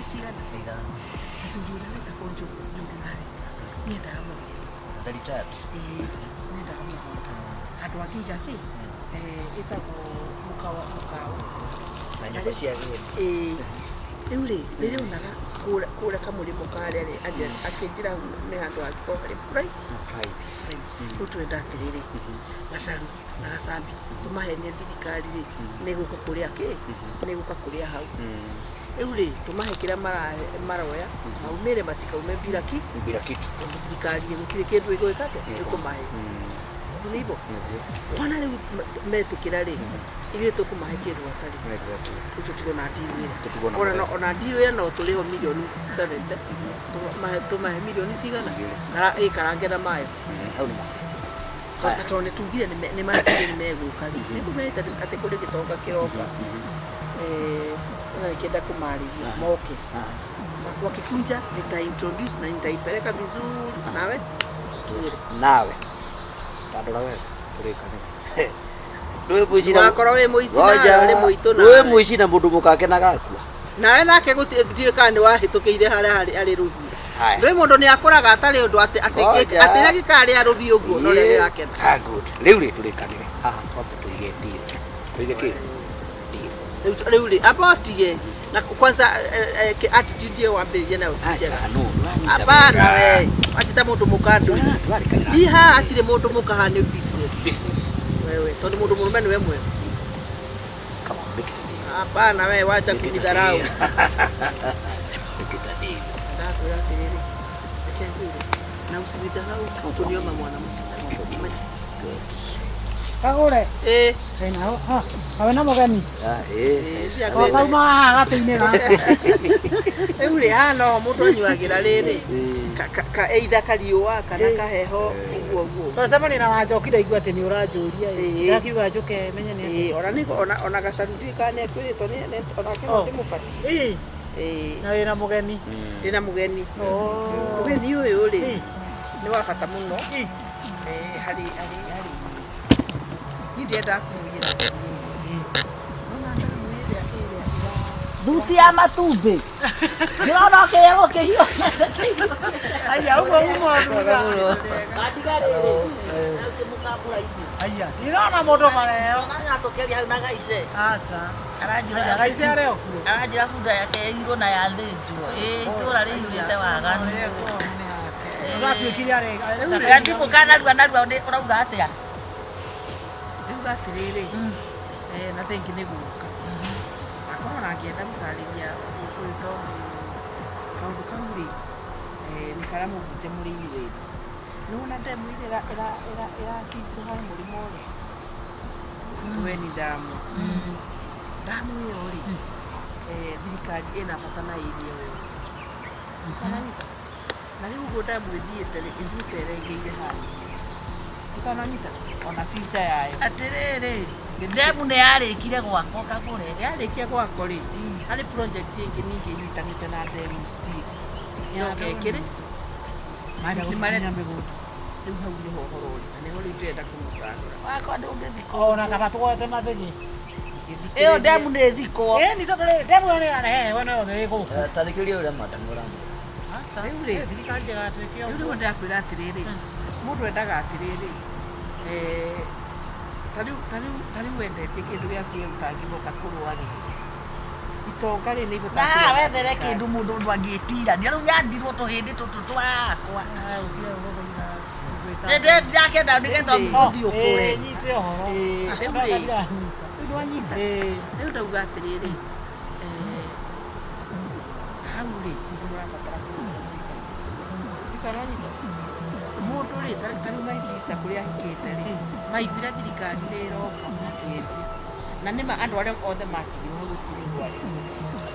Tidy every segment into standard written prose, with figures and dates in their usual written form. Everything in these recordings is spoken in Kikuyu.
Cigana? 5. Mũthuri ũrĩa wĩtagwo Njũgũna rĩ, nĩendaga mũgũnda. The retired. Ĩĩ, nĩendaga mũgũnda handũ angĩiga kĩ, ĩtagwo mũkawa mũkawa. Na nyũmba cia ageni. Ĩĩ, rĩu rĩ, nĩrĩonaga kũrĩa kamũrĩmo karĩa rĩ, akĩnjĩra hau nĩ handũ hangĩkorwo harĩ prime. Prime. Prime. Rĩu tũrenda atĩrĩrĩ, Gacaru na Gacambi tũmahenie thirikari rĩ, nĩ gũka kũrĩa kĩ, nĩ gũka kũrĩa hau. Rĩu rĩ, tũmahe kĩrĩa maroya, maumĩre matikaume bila ki Bila kitu. Tondũ thirikari gũtirĩ kĩndũ ĩgwĩka atĩa, ĩkũmahe. Si nĩ hivyo? Wona rĩu metĩkĩra rĩ, ithuĩ tũkũmahe kĩndũ hatarĩ. Rĩu tũtigwo na deal ĩrĩa. Tũtigwo na Ona mũthenya. ona deal ĩrĩa no tũrĩho mirioni 70, tũmahe mirioni cigana? 2. Ĩkarange na mayo. Hau nĩ ma. Na tondũ nĩ tugire nĩ manjire nĩ megũka rĩ, nĩ kũmerĩte atĩ kũrĩ gĩtonga kĩroka. Ona nĩkĩenda kũmarĩria moke. Wakikunja nita introduce na nitaipeleka vizuri nawe kinyĩre. Nawe. Tandora wega. Tũrĩkanĩre. Ndũĩ mũici na Wakorwo wĩ mũici nawe ũrĩ mũitũ Ndũĩ nawe. mũici na mũndũ mũkake na gakua. Nawe nake ndiũĩ kana nĩ wahĩtũkĩire harĩa harĩ rũhiũ. Haya. Ndũĩ mũndũ nĩ akũraga atarĩ ũndũ atĩ Ngoja. atĩ rĩrĩa gĩkarĩa rũhiũ ũguo no rĩrĩa gĩgakena. Ah, good. Rĩu rĩ, tũrĩkanĩre. Haha twambe tũige deal. Tũige kĩ? Deal. Rĩu rĩ, amba ũtige na kwanza attitude ĩyo wambĩrĩria nayo ti njega. Acha, no. Ndũranyita Hapana, wega. we wanjĩta mũndũ mũka ndũĩ. Ah, tũrarĩkanĩra. Niĩ haha hatirĩ mũndũ mũka, haha nĩ business. Business. Wewe tondũ mũndũ mũrũme nĩwe mwega. Come on, make it a deal. Hapana, we wacha Make it a kunidharau. deal. Make it a deal. Ndakwĩra atĩrĩrĩ, reke ngwĩre na usinidharau kuniona mwanamke. Kagũre. Ĩĩ. Kaina ha. Kawe na mũgeni. Ah, eh. Ĩĩ. Kauma haha gatĩ-inĩ gaka. Rĩu rĩ, haha noho mũndũ anyuagĩra rĩrĩ ka either kariũa kana kaheho, ũguo ũguo. Twacemania na Wanjoki, ndaigua atĩ nĩ ũranjũria. Ĩĩ. Ndakiuga njũke menye nĩ Ĩĩ, ona nĩ ona Gacaru ndiũĩ kana nĩ ekwĩrĩtwo onake no Oh. ndĩmũbatie. Ĩĩ. Ĩĩ. Na wĩna mũgeni. Ndĩna mũgeni. Oh. Mũgeni ũyũ rĩ, Ĩĩ. nĩ wa bata mũno. Ĩĩ. Harĩ niĩ ndiendaga kũmũiyĩra. Nona ndamu ĩrĩa ĩra Thuti ya matumbĩ ndĩrona ũkĩrerwo kĩhiũ. Aya, ũguo uma thutha. Gatiga rĩrĩ mũkambũra ithu. Aya, ndĩrona mũndũ bareo. Natũkeria hau na gaice. Aca. Aranjĩra. Aya, gaice arĩ o kuo. Aranjĩra bunda yake ĩirwo na yathĩnjwo, ĩ itũra rĩiyũrĩte waganu. Ũratuĩkire arĩ. Ndimũka narua narua, ũrauga atĩa? Rĩu atĩrĩrĩ, na thengi nĩ gũka akorwo na angĩenda gũtarĩria ũyũ, tondũ kaũndũ kau rĩ, nĩ karamũhutia mũrĩ inyuĩ. Nĩwona ndemu ĩrĩa ĩracimbwo hau mũrĩmo rĩ, Tuweni damu, ndamu ĩyo rĩ, thirikari ĩna bata na area ĩyo yothe. Ũkananyita? Na rĩu ũguo ndamu ĩthiĩte rĩ, ĩthiĩte ĩrengeire harĩa, ũkananyita ona future yayo. Atĩrĩrĩ, ndemu nĩ yarĩkire gwakwo, kagũre? Yarĩkia gwakwo rĩ, harĩ project ĩngĩ ningĩ ĩnyitanĩte na ndemu still ĩroka ĩkĩrĩ. Marenda Nĩ gũtunya mĩgũnda. Rĩu hau nĩho ũhoro ũrĩ na nĩho rĩu ndĩrenda kũmũcagũra. Wakwa ndũngĩthikwo. Ona kaba tugoete mathĩgĩ. Ĩyo ndemu nĩ thikwo. Ĩĩ, nĩ tondũ rĩrĩ, ndemu ĩyo nĩ ĩrarehe heho ĩno yothe ĩ gũkũ. Ta thikĩrĩria ũrĩa madam ũramwĩra. Aca. Rĩu rĩ. Ĩ, thirikari ndĩgatuĩke Rĩu ũguo. nĩguo ndĩrakwĩra atĩrĩrĩ, mũndũ endaga atĩrĩrĩ, tarĩu wendetie kĩndũ gĩaku we ũtangĩhota kũrũa rĩ, itonga rĩ nĩ Na ihotaga haha kũrũa na wethere thirikari. kĩndũ mũndũ ũndũ angĩtirania rĩu nyandirwo tũhĩndĩ tũtũ twakwa. Ah, ũkire ũguo kũira gwĩta. Ndĩrakĩenda nĩgetha Rĩu rĩ. ũthiĩ ũkũre. Ĩĩ, nyite ũhoro. Ĩĩ, rĩu rĩ. Ndiranyita. Rĩu nĩwanyita. Ĩĩ. Rĩu ndauga atĩrĩrĩ, hau rĩ nĩho mũrabatara kũrũa mũikare. Ndikana wanyita mũndũ rĩ, ta rĩu my sister kũrĩa ahikĩte rĩ, maiguire thirikari nĩ ĩroka makĩendia, na nĩma andũ arĩa othe matigirwo hau gũtirĩ ũndũ arĩkire.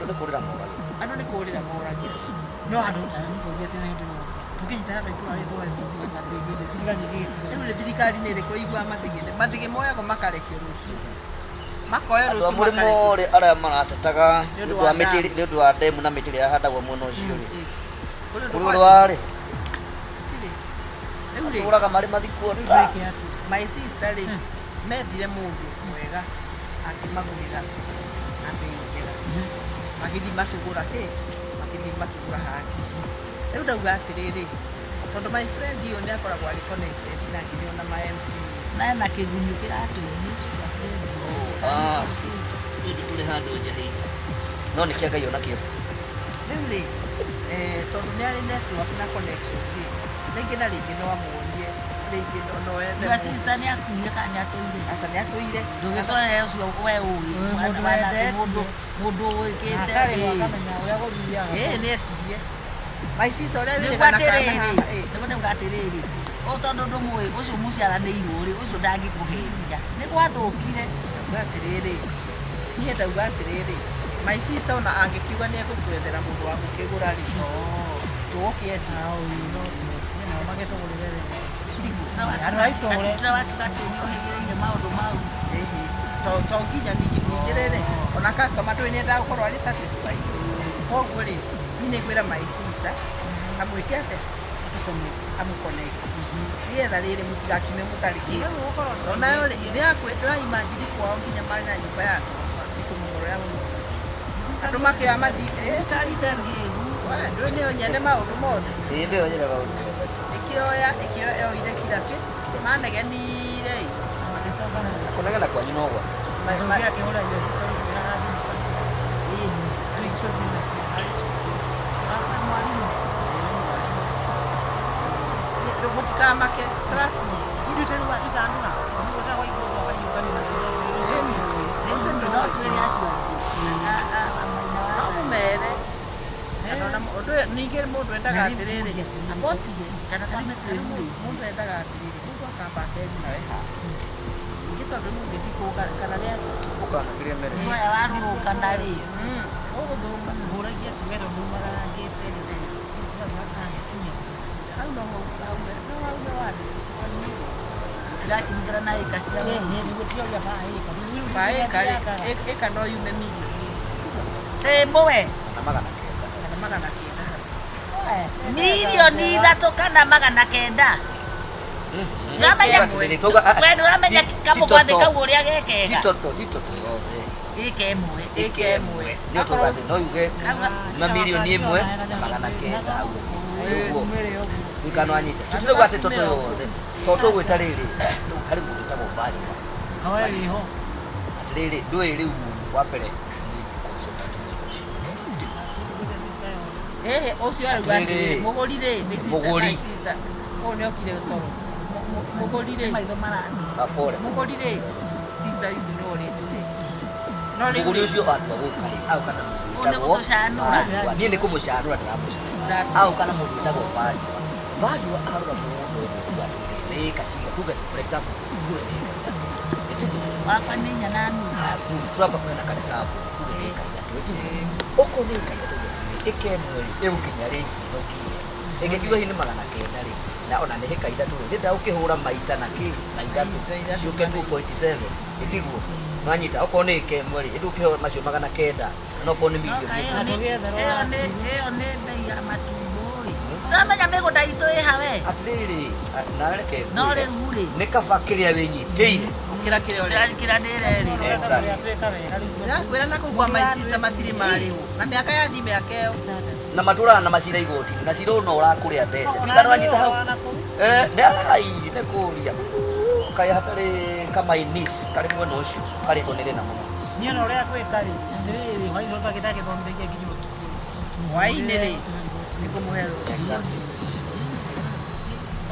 Andũ nĩ kũrĩra moragĩra. Andũ nĩ kũrĩra moragĩra. No andũ nĩkũria atĩ hĩndĩ yothe tũkĩnyitana na itũra rĩtũ thirikari ĩgĩgĩtiga. Rĩu rĩ, thirikari nĩ ĩrĩkũ iguaga mathĩgĩ? Mathĩgĩ moyagwo makarekio rũciũ, makoyo Andũ a rũciũ mũrĩmo makarekio. rĩ, arĩa maratetaga Nĩ nĩ ũndũ ũndũ wa wa mĩtĩ ndamu. nĩ ũndũ wa ndemu na mĩtĩ ĩrĩa yahandagwo mwena ũcio rĩ, Ĩ. Kũrĩ ũndũ kũrĩ kwathiĩ? ũndũ warĩ Gũtirĩ. Rĩu rĩ, atũraga marĩ mathikwo. Rĩu twĩke atĩa? My sister rĩ, methire mũndũ mwega akĩmagũrĩra na bei njega, magĩthiĩ makĩgũra kĩ. Makĩthiĩ makĩgũra hangĩ. Rĩu ndauga atĩrĩrĩ, tondũ my friend ũyũ nĩ akoragwo arĩ connected na nginya ona ma MP. Na na kĩgunyũ kĩratũnyia. Ah, tũndũ tũrĩ handũ nja hihi no nĩ kĩa Ngai onakĩo. Rĩu rĩ, tondũ nĩ arĩ network na connections rĩ, rĩngĩ na rĩngĩ no amuonie, rĩngĩ no ethe Your mũndũ. sister nĩ akuire kana nĩ atũire? Aca, nĩ atũire. Ndũgĩtware ũcio we ũĩ. Ũyũ mũndũ Wana- wendete. Mũndũ ũĩkĩte. Akarĩhwo akamenya ũrĩa gũthiaga. Ĩĩ, nĩ etirie my sister ũrĩa Nĩguo wĩrĩga na kana atĩrĩrĩ, haha ĩ. nĩguo ndauga atĩrĩrĩ, o tondũ ndũmũĩ ũcio mũciaranĩirwo rĩ, ũcio ndangĩkũhenia. Nĩ gwathũkire. Ndauga atĩrĩrĩ, niĩ ndauga atĩrĩrĩ, my sister ona angĩkiuga nĩ egũtwethera mũndũ wa gũkĩgũra rĩ, tũgũkĩendia. Ah, ũyũ no tu- nao magĩtũgũrĩre wega. Tiguo? Andũ a itũũra. Tũrĩa wakiuga atĩ nĩ ũhĩgĩrĩire maũndũ mau. Ĩhĩ, to nginya ningĩ rĩrĩ, ona customer ndũĩ nĩendaga gũkorwo arĩ satisfied. Koguo rĩ, niĩ nĩngwĩra my sister amwĩke atĩa, amũconnect, nĩgetha rĩrĩ mũtigakiume mũtarĩ kĩndũ. Onayo rĩ, ndĩraimagine kwao nginya marĩ na nyũmba ya ngoroba ĩkũmomoro ya mũmoro, andũ makĩoya mathi Ũtarĩ ngĩgu. ndũĩ nĩyo nyene maũndũ mothe. Ĩĩ, nĩyo nyene maũndũ mothe. Ĩkĩoya yoire kira kĩ manegenire ĩ. Kũnegena kwanyu no gwa Akĩhũra your sister ũkĩra thimũ. Alice ũthiĩ nake. Wakwa mwarimũ. Mũtikamake, trust me. Ithuĩ tũrĩ watũcanũra. Nĩguo tagwaikũrũka ũkaiũkania na thĩna ũcio. Ĩni. Rĩu no twĩre acio angĩ. A maina wa No Sara. mũmere. Kana ona ũndũ ũyũ ningĩ mũndũ endaga atĩrĩrĩ, Abotige kana twambe twĩrute. Mũndũ endaga atĩrĩrĩ, mũndũ akamba akethi nawe haha ningĩ, tondũ rĩu ũngĩthiĩ kũu kana nĩ atĩa. Ũkana kĩrĩa mere. Guoya warũrũkana rĩ. Ũgũthũka. Hũragia tuge tondũ magarangĩte rĩ. Agĩkinya. Hau no haume, no haume wathi. Tũrakinyitana na ĩka cia Ĩĩ, nĩguo tioria ba ĩka. Baĩka rĩ, ĩka no yume mirioni. Ĩmwe. Kana 900. Kana 900 hau. 3 million kana 900. Ndũramenya. Atĩrĩrĩ, twauga, ah, We ndũramenya kamũgwathĩ kau ũrĩa ti gekega. toto, ti toto yothe. Ĩka ĩmwe. Ĩka ĩmwe. Nĩyo twauga atĩ no yuge ma 1 million na 900 hau ũguo. Wikano anyita tũtirauga atĩ toto yothe, to tũgwĩta rĩrĩ, harĩ mũndũ wĩtagwo Value. Kawaĩ wĩho. Atĩrĩrĩ, ndũĩ rĩu wa mbere niĩ ndi consultant mwena ũcio. Ĩhĩ, ũcio arauga Atĩrĩrĩ. atĩrĩrĩ, mũgũri rĩ, nĩ sister, Mũgũri. my sister ũyũ nĩ okire toro. Mũgũri rĩ, Maitho marathiĩ. Apore. Mũgũri rĩ, sister witũ nĩ ũrĩtũhe, no rĩu Mũgũri rĩ, ũcio atua gũka rĩ, aũka na mũndũ Ũũ nĩ wĩtagwo gũtũcanũra. Value. Niĩ nĩ kũmũcanũra ndĩramũcanũra. Exactly. Aũka na mũndũ wĩtagwo Value. Value arora mũgũnda ũyũ tuga atĩrĩrĩ, nĩ ĩka ciga, tuge for example, tuge nĩ ĩka 3. Ĩtiguo? Wakwa nĩ 4.5. Haya, turamba kwena karicabu, tuge nĩ ĩka 3, ĩtiguo? Okorwo nĩ ĩka 3, ĩka 1 rĩ, ĩgũkinya rĩngi no kinya ĩngĩkiuga hihi nĩ 900 rĩ, na ona nĩ ĩka 3 rĩ, nĩnda ũkĩhũra maita na kĩ na ithatũ Maita ithatũ ciũke kana 2.7, ĩtiguo? Nwanyita okorwo nĩ ĩka 1 rĩ, ĩndũkĩheo macio 900, kana okorwo nĩ mirioni Ĩyo 1. ĩyo nĩ mbei ya matumbo rĩ. Ndũramenya mĩgũnda itũ ĩha we. Atĩrĩrĩ, na reke No ngwĩre, rĩu rĩ, nĩ kaba kĩrĩa wĩnyitĩire. Gũkĩra kĩrĩa ũrenda. kĩrĩa ndĩrerĩ. Exactly. Ndĩrakwĩra na kũu kwa my sister matirĩ marĩhwo na mĩaka yathi mĩaka ĩyo. Na matũraga na macira igoti-inĩ, na cira ũyũ no ũrakũrĩa mbeca ndikana wanyita hau. Nĩ ai nĩ kũria kaĩ hatarĩ kamainis karĩ mwena ũcio karĩtwo nĩ rĩna mũno. Niĩ na ũrĩa gwĩka rĩ, atĩrĩrĩ, hwaĩ-inĩ tũtagĩthomithagia nginya ũtukũ. Hwaĩ-inĩ rĩ, nĩ kũmũhe rũtha. Exactly.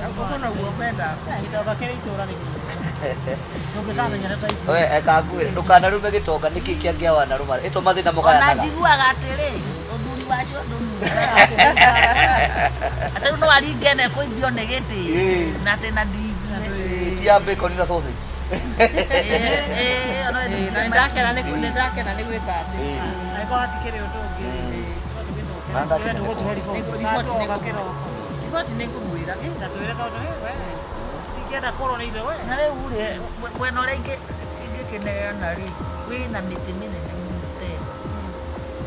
Ũguo noguo ngwenda. Gĩtonga kĩrĩ itũũra rĩmwe. Tũngĩkamenya ta ici. We eka ngwĩre, ndũkanarume gĩtonga nĩkĩ kĩangĩa wanarũma ĩto mathĩna Ona mũgayanaga. njiguaga atĩrĩ, ũthuri wacio ndũnungaga. Atĩ rĩu no aringene kũimbio nĩ gĩtĩ. Ĩĩ. Na atĩ na ndingue. Ti ya bacon na sausage. Ĩĩ, ona Ĩĩ, na nĩndakena nĩ gwĩka atĩ. Angĩkorwo hatikĩrĩ ũndũ ũngĩ, Na ndakena nĩ tũgĩcokera. Riboti Tũgoka kĩroko. Riboti nĩ ngũmwĩra. Ta twĩre tondũ we ingĩenda kũrwo nĩ ithe we. Na rĩu rĩ, mwena ũrĩa ingĩkĩneana rĩ, wĩna mĩtĩ mĩnene mũno tena.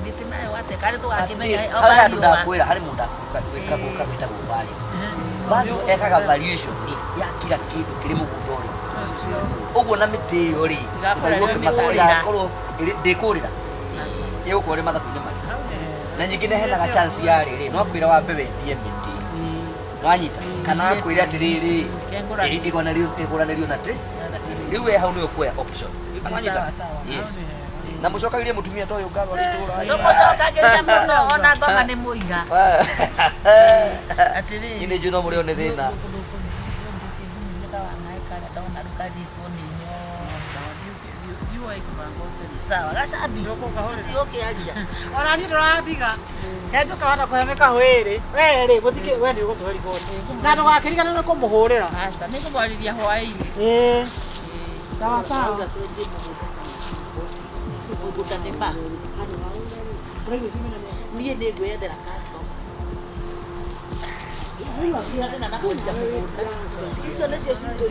Mĩtĩ nayo ate karĩ tũgakĩmenya Harĩ handũ ndakwĩra, harĩ mũndũ gwĩka gwĩtagwo value. Value ekaga valuation ya kila kĩndũ kĩrĩ mũgũnda ũrĩa ũguo, na mĩtĩ ĩyo rĩ, Ĩgakorwo ĩrĩ mĩkũrĩra. ĩgakorwo ndĩkũrĩra, ĩgũkorwo ĩrĩ mathabu-inĩ marĩa. Na nyingĩ nĩhenaga chance ya rĩrĩ, no akwĩra wambe wendie mĩtĩ. Nwanyita kana akwĩra atĩrĩrĩ, ĩgũranĩrio na tĩ. Rĩu we hau nĩwe ũkuoya option. Nwanyita? Sawa, sawa. Yes. Na mũcokagĩrie mũtumia ta ũyũ ngatho arĩ itũũra. Tũmũcokagĩria mũno ona ngoma nĩ mũiga. Atĩrĩrĩ. Niĩ nĩ njũĩ no mũrĩo nĩ thĩna. Sawa, gacambi. Tũtigũkĩaria. Ona niĩ ndũrandiga. Kenjũka wana kũhe mĩkahũ ĩrĩ. We rĩ, gũtikĩ we nĩ ũgũtũhe riboti. Na ndũgakĩriganĩrwo kũmũhũrĩra. Aca, nĩ ngũmwarĩria hwaĩ-inĩ. Ĩĩ. Sawa sawa. Mũgũnda nĩ ma. Niĩ nĩ ngwĩyethera customer. Thĩna na kwendia mũgũnda. Icio nĩcio citũ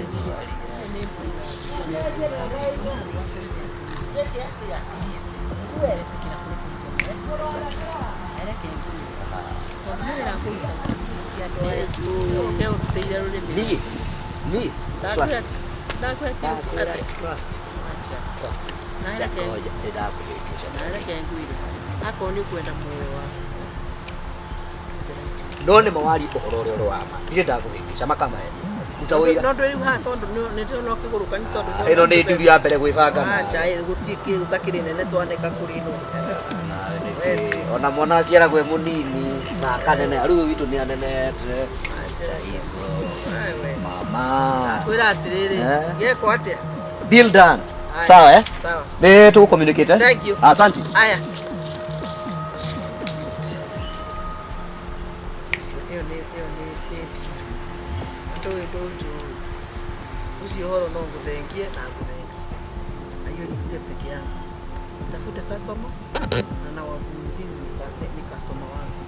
Ũke ũrutĩire rũrĩmĩ. Niĩ niĩ trust. Ndakwĩra ti Ndakwĩra atĩ. trust. Trust. Na reke Ngoja ndĩrakũhĩngĩca. na reke ngwĩre. Akorwo nĩ ũkwenda muoyo waku. No nĩ mawari ũhoro ũrĩa ũrĩ wa ma. Ndirĩ ndakũhĩngĩca makamahe. Ruta wĩra. No ndwĩ rĩu haha tondũ nĩ ndĩrona ũkĩgũrũka nĩ tondũ nĩ Ĩno nĩ nduru ya mbere gwĩbanga. Acha, gũtirĩ kĩndũ takĩrĩ nene twaneka kũrĩ ĩno. Ona mwana aciaragwo e mũnini na akaneneha. Rĩu witũ nĩ anenehete. Acha icio. Mama. Kwĩra atĩrĩrĩ, Eh? gekwo atĩa? Deal done. Haya. Sawa eh? Sawa. Nĩ tũgũ communicate eh? Thank you. Asante. Aya. Ĩyo nĩ ĩyo nĩ nĩ ndũĩ ndũnjũĩ. Ũcio ũhoro no ngũthengie na ngũthengie. Na hiyo ni peke yangu. Tafute customer na na ni customer wangu.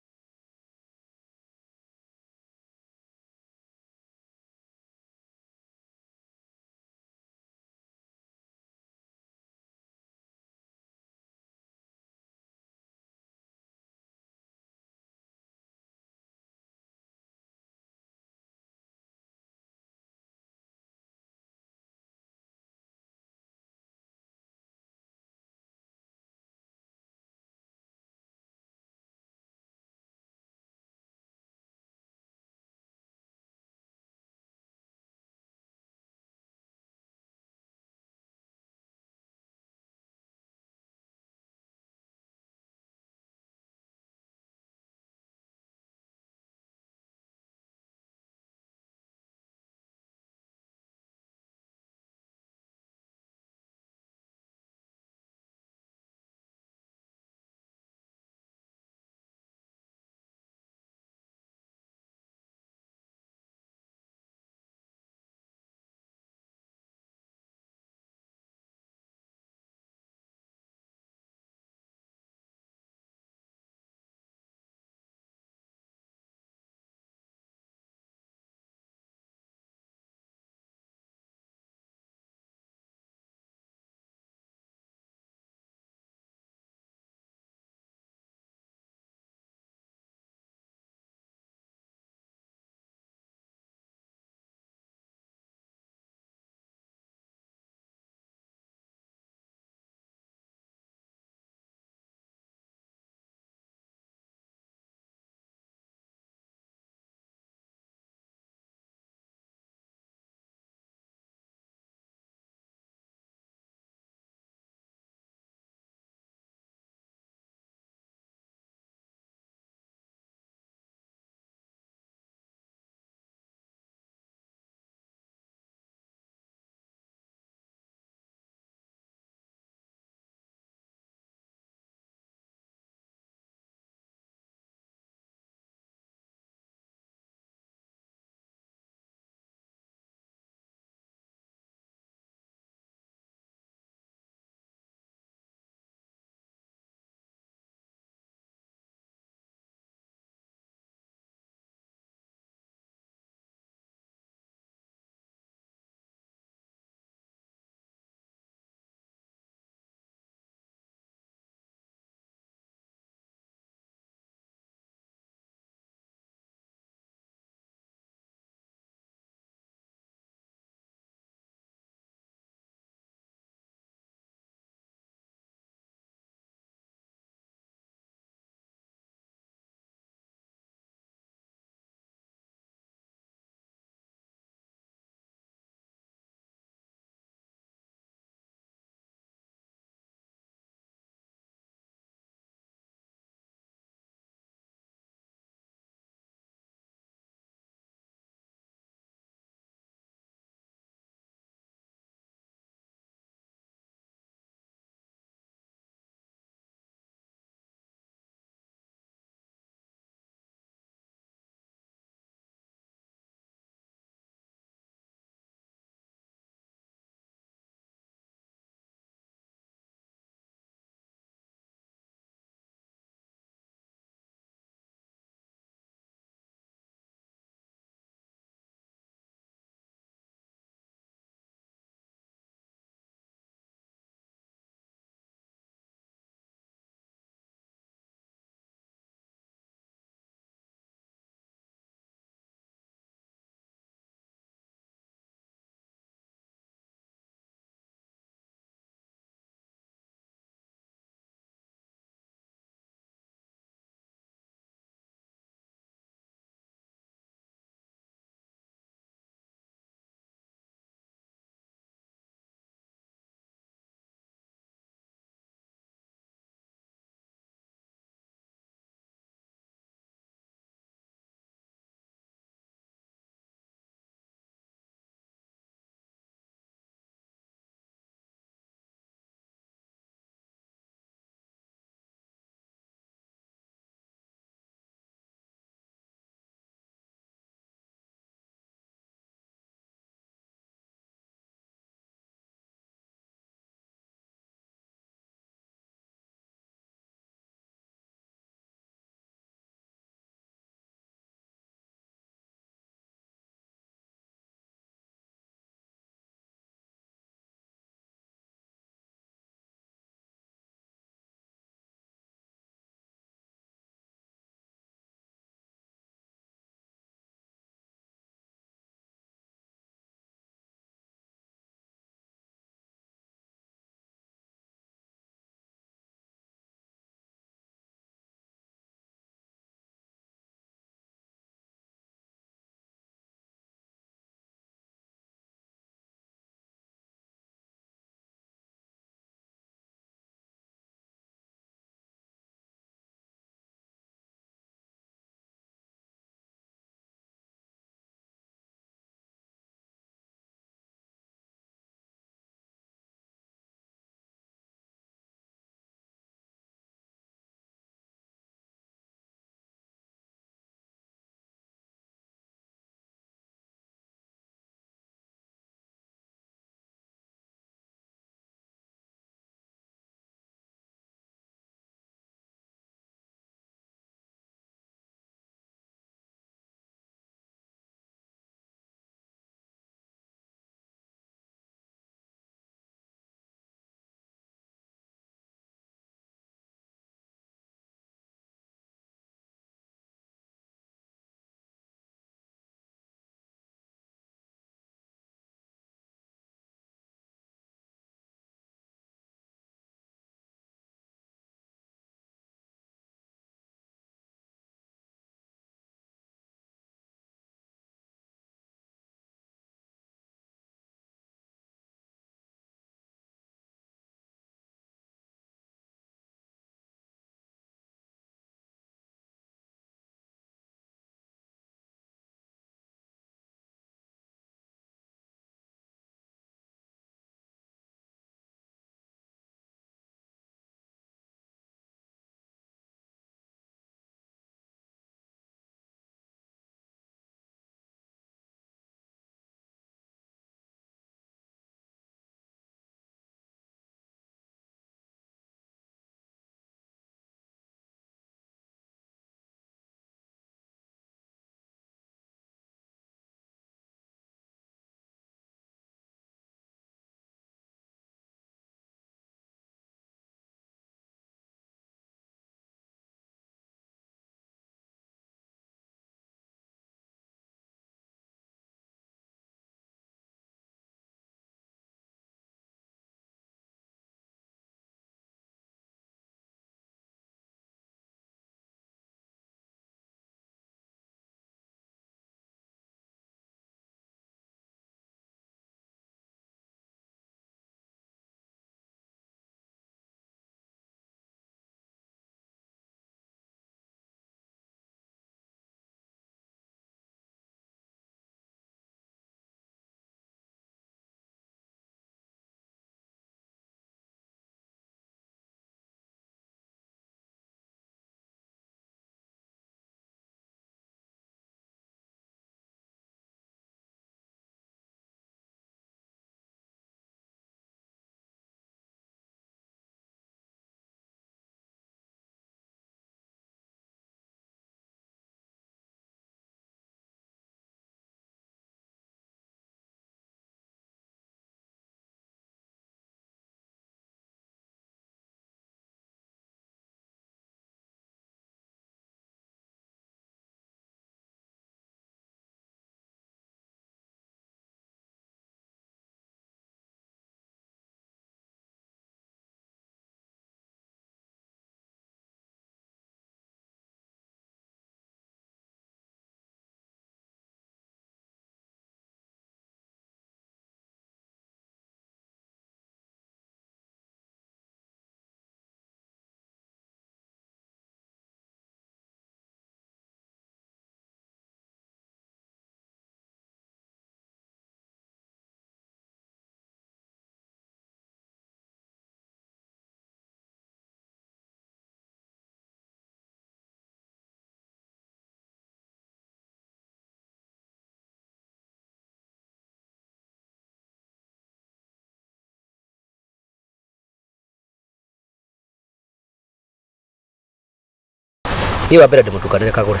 Niĩ wa mbere ndĩmũtukanĩre kagũre.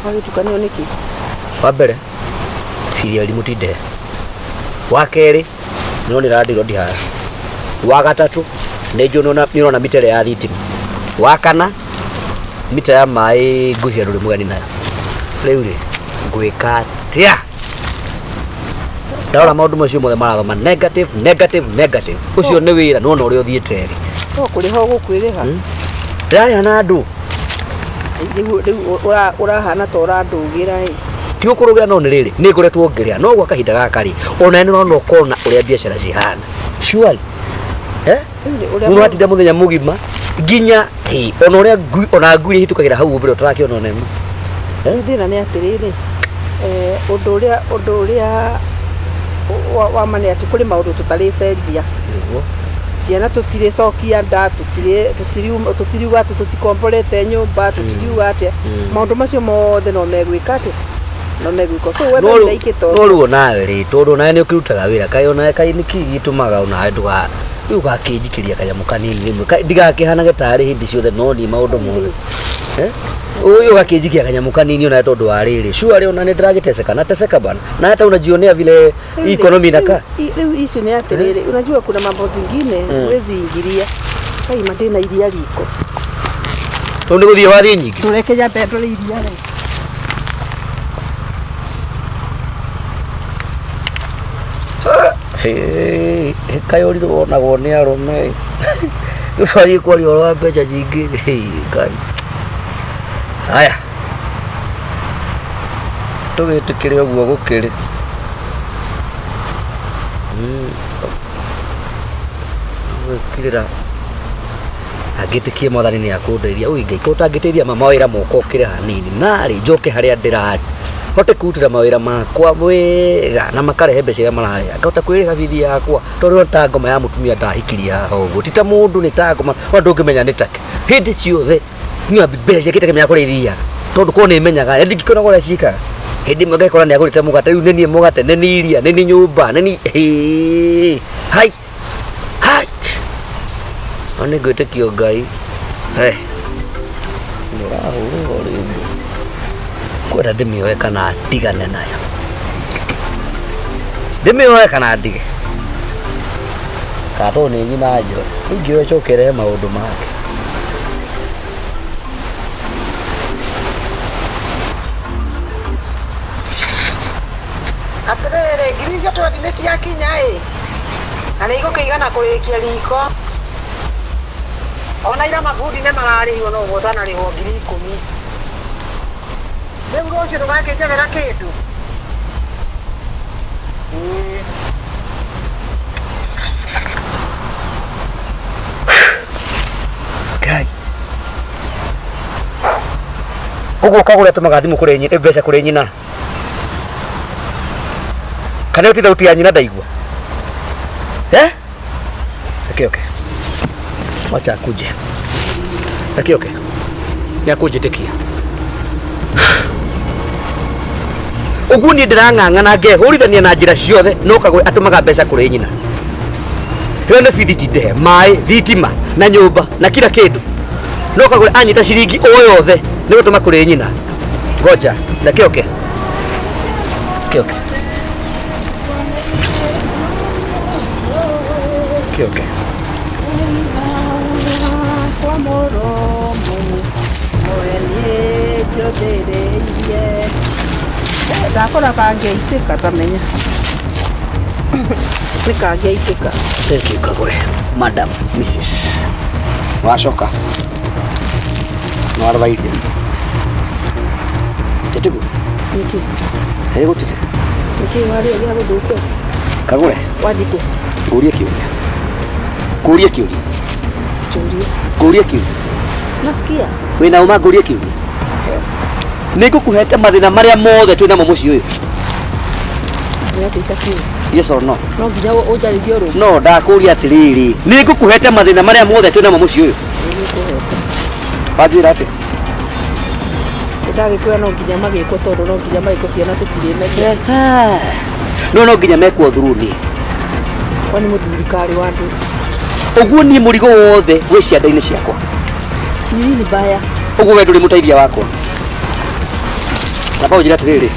Wagĩtukanĩrwo nĩkĩ? Wa mbere bithi ya irimũ ti ndehe. Wa kerĩ nĩ ũronera ndĩro haha. Wa gatatũ nĩ njũĩ nĩ ũrona mita ĩrĩa ya thitima. Wa kana mita ya maĩ ngwĩciria ndũrĩ mũgeni nayo. Rĩu rĩ ngwĩka atĩa? Ndarora maũndũ macio mothe marathoma negative negative negative. Ũcio nĩ wĩra nĩwona ũrĩa ũthiĩte rĩ. No kũrĩha ũgũkwĩrĩha. Ndĩrarĩha na andũ. Rĩu rĩu ũrahana ta ũrandũgĩra ĩ. Ti ũkũrũgĩra no nĩ rĩrĩ nĩ ngoretwo ngĩrĩha no gwa kahinda gaka rĩ ona nĩ ũrona ũkona ũrĩa biacara cihana surely eh Rĩu rĩ, mũndũ ũrĩa atinda mũthenya mũgima nginya hĩ, ona ũrĩa ngui ona ngui iria ihĩtũkagĩra hau mbere ũtarakĩona ona ĩmwe. Rĩu thĩna nĩ atĩrĩrĩ, ũndũ ũrĩa wa ma nĩ atĩ kũrĩ maũndũ tũtarĩcenjia. Nĩguo. Ciana tũtirĩcokia nda, tũtiriuga atĩ tũtikomborete nyũmba, tũtiriuga atĩa. Maũndũ macio mothe no megwĩka atĩ no megwĩka. So wetha No wĩra rĩu- ikĩto. no rĩu onawe rĩ tondũ onawe nĩ ũkĩrutaga wĩra kaĩ onawe kaĩ nĩkĩ gĩtũmaga onawe ndũga rĩu ũgakĩnjikĩria kanyamũ kanini rĩmwe ndigakĩhanage tarĩ hĩndĩ ciothe no niĩ maũndũ mothe. Eh? Ũyũ ũgakĩnjikia kanyamũ kanini onawe tondũ wa rĩrĩ sure ona nĩ ndĩragĩteseka na teseka bana na hata unajionea vile Rĩu rĩ, economy inakaa. Rĩu issue nĩ atĩrĩrĩ, unajua kuna mambo zingine huwezi ingilia. Kai ma ndĩna iria riko. Tondũ nĩ gũthiĩ wathiĩ nyingĩ. Tũreke nyambe ndore iria rĩ. Kaĩ ũrirũ wonagwo nĩ arũme. Rĩu twathiĩ kwaria ũhoro wa mbeca nyingĩ. Hĩ, Ngai. Haya. Tũgĩtĩkĩre ũguo gũkĩrĩ. Gwĩkirĩra. Angĩtĩkie mwathani nĩ akũndeithia. Ui Ngai, ko ũtangĩteithia ma mawĩra moka ũkĩre hanini. Narĩ njoke harĩa ndĩrarĩ. Hote kwĩrutĩra mawĩra makwa wega na makarehe mbeca iria mararĩha. Ngahota kwĩrĩha bithi yakwa tondũ ta ngoma ya mũtumia ndahikirie haha ũguo. Ti ta mũndũ nĩ ta ngoma, ona ndũngĩmenya nĩ take. Hĩndĩ ciothe nyua mbeca ingĩtekemenya kũrĩa ithiaga. Tondũ korwo nĩ menyaga, na ndingĩkĩona ũrĩa ciĩkaga. Hĩndĩ ĩmwe ngakora nĩ agũrĩte mũgate, rĩu nĩ niĩ mũgate, nĩ niĩ iria, nĩ niĩ nyũmba, nĩ niĩ hĩĩ. Hai! Hai! No nĩ ngwĩtĩkio Ngai. Eh. Nĩ ũrahũrwo rĩngĩ. Kwenda ndĩmĩoe kana ndigane nayo. Ndĩmĩoe kana ndige. Kana tondũ nĩ nyina njoe. Ingĩoya ĩcoke ĩrehe maũndũ make. Atĩrĩrĩ, ngiri icio twendi nĩ ciakinya ĩ, na nĩ igũkĩigana kũrĩkia riko. Ona ira mabundi nĩ mararĩhirwo no ũguo ũtanarĩhwo 10,000. Rĩu rũciũ ndũgakĩnjethera kĩndũ. Ĩĩ. Ngai. Ũguo kagũre atũmaga thimũ kũrĩ nyina, mbeca kũrĩ nyina. Kana ĩyo ti thauti ya nyina ndaigua. Eh? Reke oke. Wacha akuje. Reke oke. Nĩ akũnjĩtĩkia. Ũguo niĩ ndĩrang'ang'ana ngehũrithania na njĩra ciothe no kagũre atũmaga mbeca kũrĩ nyina. Ĩyo nĩ bithi ti ndehe, maĩ, thitima na nyũmba na kila kĩndũ. No kagũre anyita ciringi o yothe nĩ gũtũma kũrĩ nyina. Ngoja, reke oke. Reke oke. Reke oke. Kwa mũromo mwene njũthĩrĩirie. Ndakora kangĩaitĩka tamenya. Nĩ kangĩaitĩka. Thank you Kagure. Madam, Mrs. Wacoka. Nĩ warora irio. Tĩtiguo? Nĩkĩ? Ĩ gũtire. Nĩkĩ warĩa gĩa gũthũkia? Kagure, Wathiĩ kũ? ngũrie kĩũria. Ngũrie kĩũria. Njũrie. Ngũrie kĩũria. Nasikia. Wĩna ũma ngũrie kĩũria. Nĩ ngũkũhete mathĩna marĩa mothe twĩ namo mũciĩ ũyũ. Nĩ atĩ itakiuga. Yes or no? No nginya ũnjarĩrie ũrũme. No ndakũria atĩrĩrĩ, nĩ ngũkũhete mathĩna marĩa mothe twĩ namo mũciĩ ũyũ. Nĩngũkũhete. Wanjĩra atĩa? Ndagĩkwĩra no nginya magĩkwo tondũ no nginya magĩkwo ciana tũtirĩmeria. No no nginya mekwo through niĩ. Kwani mũthuri karĩ wa andũ. Ũguo niĩ mũrigo wothe wĩ cianda-inĩ ciakwa. Nini mbaya. Ũguo we ndũrĩ mũteithia wakwa. Na njĩra atĩrĩrĩ,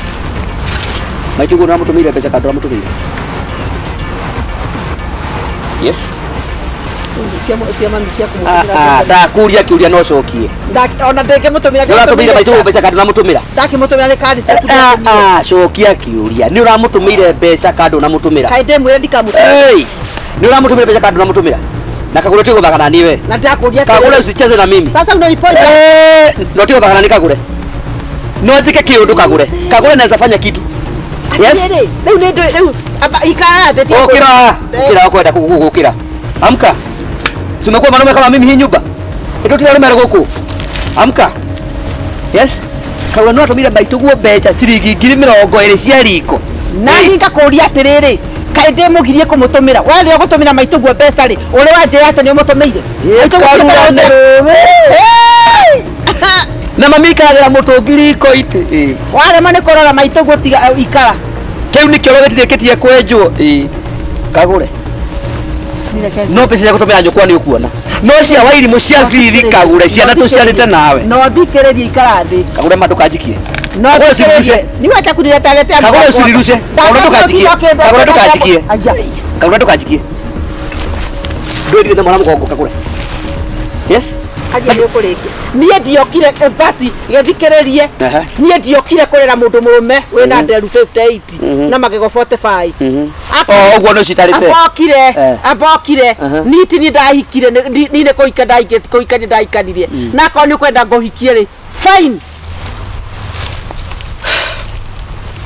maitũ guo nĩwamũtũmĩire mbeca kana ndũramũtũmĩire? Yes. Cia mami cia Ah, kũmũtũmĩra. ah, ndakũria kĩũria no cokie. Ona ndĩngĩmũtũmĩra. Nĩũratũmĩire maitũ mbeca kana ndũramũtũmĩra? Ndakĩmũtũmĩra nĩ kandi ciaku. Ah, ah, cokia kĩũria, nĩ ũramũtũmĩire mbeca kana ndũnamũtũmĩra? Kaĩ ndĩmwĩre ndikamũtũmĩra? Hey! Nĩ ũramũtũmĩra mbeca kana ndũnamũtũmĩra? Na Kagure ti gũthaka na niĩ we. Na ndakũria. Kagure usicheze na mimi. Sasa unaniponya. Eh, no ti gũthaka na niĩ Kagure. No njĩke kĩũndũ Kagure. Kagure naweza fanya kitu. Yes. Atĩrĩrĩ, rĩu nĩ ndũ rĩu amba ikara thĩ tiga Ukira, ukira ukwenda gukira. Amka. Si umekuwa mwanaume kama mimi hii nyumba. Ndio tira rume guku. Amka. Yes. Kagure no atumire maitũ mbeca ciringi 20,000 cia riko. Na niĩ ngakũria atĩrĩrĩ, kaĩ ndĩmũgirie kũmũtũmĩra? We rĩo gũtũmĩra maitũguo mbeca rĩ, ũrĩ wanjĩra atĩ nĩ ũmũtũmĩire? Maitũguo Hey! Na mami ikagĩra mũtũngi riko-inĩ. Warema nĩ kũrora maitũguo tiga ikara. Kĩu nĩkĩo gĩtirĩkĩtie kwenjwo. Ĩĩ. Kagure. No mbeca cia gũtũmĩra nyũkwa nĩ ũkuona. No cia wairimũ cia bithi Kagure, ciana tũciarĩte nawe. No thikĩrĩrie, ikara thĩ. Kagure ma ndũkanjikie. No Kagure thikĩrĩrie. usinirushe. Ni wacha kunileta. Kagure usinirushe. Kagure ndũkanjikie. Kagure ndũkanjikie. Kagure ndũkanjikie. Ndwĩrire na mwana mũgongo Kagure. Yes. Karia nĩ ũkũrĩkia. Niĩ ndiokire basi gĩthikĩrĩrie. Aha. Niĩ ndiokire kũrera mũndũ mũrũme wĩna nderu 58 na magego 45. O ũguo nĩ ũcitarĩte. Ambokire, Eh. ambokire. Aha. Niti ni ndahikire, ni nĩ kũhika ndahikire, kũhika nĩ ndahikanirie. Na akorwo nĩ ũkwenda ngũhikie rĩ, fine.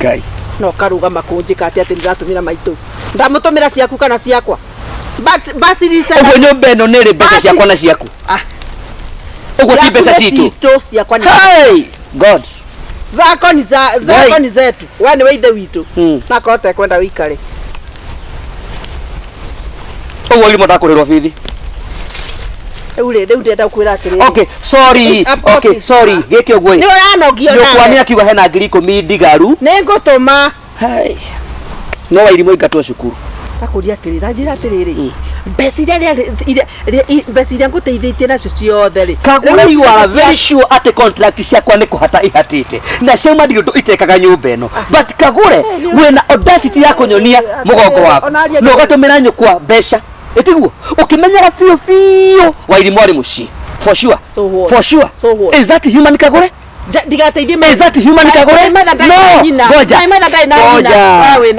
Ngai. No karũgama kũnjĩka atĩ atĩ ndĩratũmĩra maitũ. Ndamũtũmĩra ciaku kana ciakwa. But basi ni Ũguo nyũmba ĩno nĩ rĩ mbeca Basi. ciakwa na ciaku. Ah. Ũguo ti mbeca Ciaku nĩ citũ. citũ, ciakwa nĩ Hey! God. zako ni za zako ni zetu. We nĩ we ithe witũ. Na korwo ũtekwenda wĩikare. Ũguo irimũ ndakũrĩrwo bithi. Rĩu rĩ, rĩu ndĩrenda gũkwĩra atĩrĩrĩ. Okay, sorry. It's a Okay, sorry. Gĩkĩ ũguo Nĩ ĩ. ũranogio Nyũkwa nawe. nĩ akiuga hena 10,000 ndigaru. Nĩ ngũtũma. Hey. No wairimũ ingatwo cukuru. Ndakũria atĩrĩrĩ, tanjĩra atĩrĩrĩ. Mbeca iria mbeca iria ngũteithĩtie nacio ciothe rĩ. Kagure Rĩu you are cia- very sure atĩ contract ciakwa nĩ kũhata ihatĩte na ciauma ndirĩ ũndũ itekaga nyũmba ĩno, but Kagure wĩna audacity ya kũnyonia mũgongo waku Ona aria na ũgatũmĩra nyũkwa mbeca ĩtiguo ũkĩmenyaga biũ biũ wairimũ arĩ mũciĩ for sure. So what? For sure. So what? Is that human, Kagure? Ndigateithie. Is that human, Kagure? No, ngoja, ngoja.